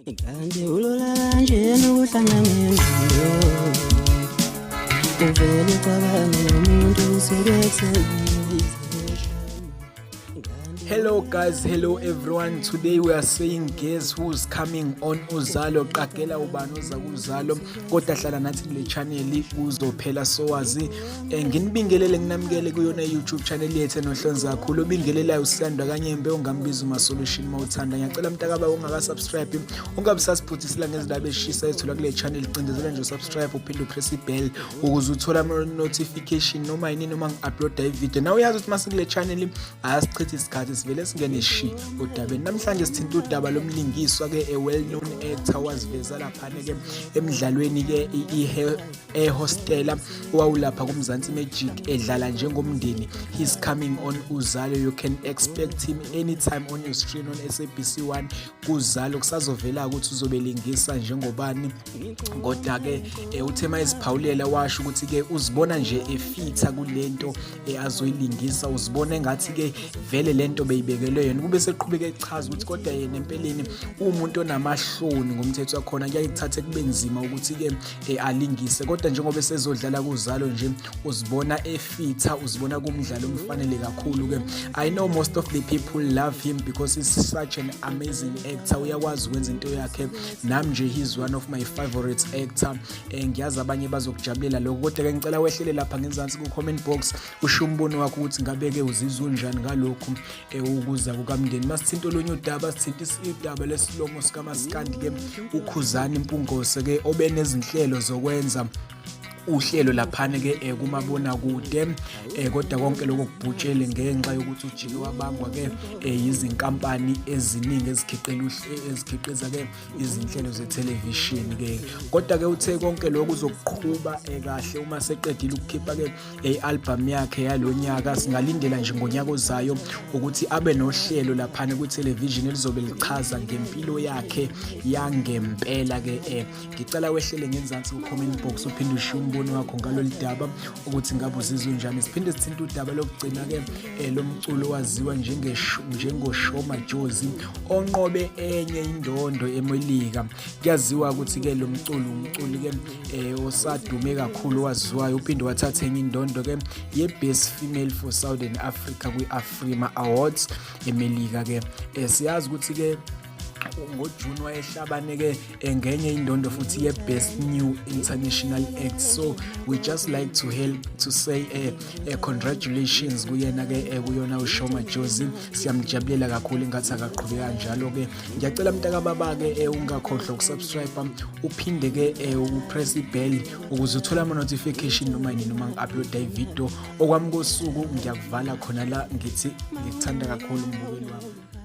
Kanti ulola kanjena ukuhlanya ngengqondo, uvele ucabange umuntu usuke. Hello guys, hello everyone. Today we are saying, guess who's coming on Uzalo? Qagela ubani oza kuZalo. Kodwa hlala nathi kule channel kuzophela sowazi. Nginibingelele, nginamukele kuyona YouTube channel yethu enohlonze kakhulu. Obingelelayo uSiyandwa Kanyembe, ungambiza uma solution mawuthanda. Ngiyacela mntakababa ungaka subscribe, ungabe sasiphuthisa ngezindaba ezishisa ethola kule channel. Cindezela nje subscribe, uphinde upress ibell ukuze uthole ama notification noma yini noma ngi-uploada ivideo. Nawe uyazi ukuthi mase kule channel asichithi isikhathi, sivele singene shi odabeni. Namhlanje sithinta udaba lomlingiswa ke, a well known actor waziveza laphana ke emidlalweni ke ehostela owawulapha kuMzansi Magic edlala njengomndeni. He's coming on Uzalo. You can expect him anytime on your screen on SABC 1 kuZalo. Kusazovela ukuthi uzobe lingisa njengobani, kodwa ke uthe mayeziphawulela washo ukuthi ke uzibona nje efitha kulento azoyilingisa, uzibona engathi ke vele lento beyibekelwe yena. Kube seqhubeka echaza ukuthi kodwa yena empeleni umuntu onamahloni ngomthetho wakhona, kuyaye kuthathe kube nzima ukuthi ke alingise, kodwa njengoba esezodlala kuZalo nje uzibona efitha, uzibona kumdlalo omfanele kakhulu ke. I know most of the people love him because he's such an amazing actor, uyakwazi ukwenza into yakhe. Nami nje he's one of my favorite actor. Ngiyazi abanye bazokujabulela lokho, kodwa ke ngicela wehlele lapha ngenzansi ku comment box usho umbono wakho ukuthi ngabe ke uzizwa unjani ngalokhu ukuza kukaMndeni. Masithinta olunye udaba, sithinta idaba lesilomo sikaMaskandi ke, uKhuzani Mpungose ke, obenezinhlelo zokwenza uhlelo laphana ke kumabona kude, kodwa konke lokho kubhutshele ngenxa yokuthi ujike wabangwa ke izinkampani eziningi ezikhiqela ezikhiqiza ke izinhlelo zethelevishini ke. Kodwa ke uthe konke lokhu uzokuqhuba kahle uma seqedile ukukhipha ke i-album yakhe yalonyaka. Singalindela nje ngonyaka ozayo ukuthi abe nohlelo laphana kwi-television elizobe lichaza ngempilo yakhe yangempela ke. Ngicela wehlele ngenzansi ku-comment box uphinde ushiye umbono wakho ngalolu daba ukuthi ngabe uzizwa unjani. Siphinde sithinte udaba lokugcina ke, lomculo waziwa njengoSho Madjozi onqobe enye indondo eMelika. Kuyaziwa ukuthi ke lo mculo, umculi ke osadume kakhulu waziwayo, uphinde wathatha enye indondo ke ye-Best Female for Southern Africa kwi-Afrima Awards eMelika ke. Siyazi ukuthi ke ngoJune wayehlabane ke ngenye indondo futhi ye-Best New International Act. So we just like to help to say congratulations kuyena ke, kuyona uSho Madjozi. Siyamjabulela kakhulu, ingathi akaqhubeka kanjalo ke. Ngiyacela mntakababa ke, ungakhohlwa ukusubscribe, uphinde ke upress ibell ukuze uthole ama notification noma yini noma ngi-uploada ivideo. Okwami kosuku ngiyakuvala khona la, ngithi ngikuthanda kakhulu, mbukeli wami.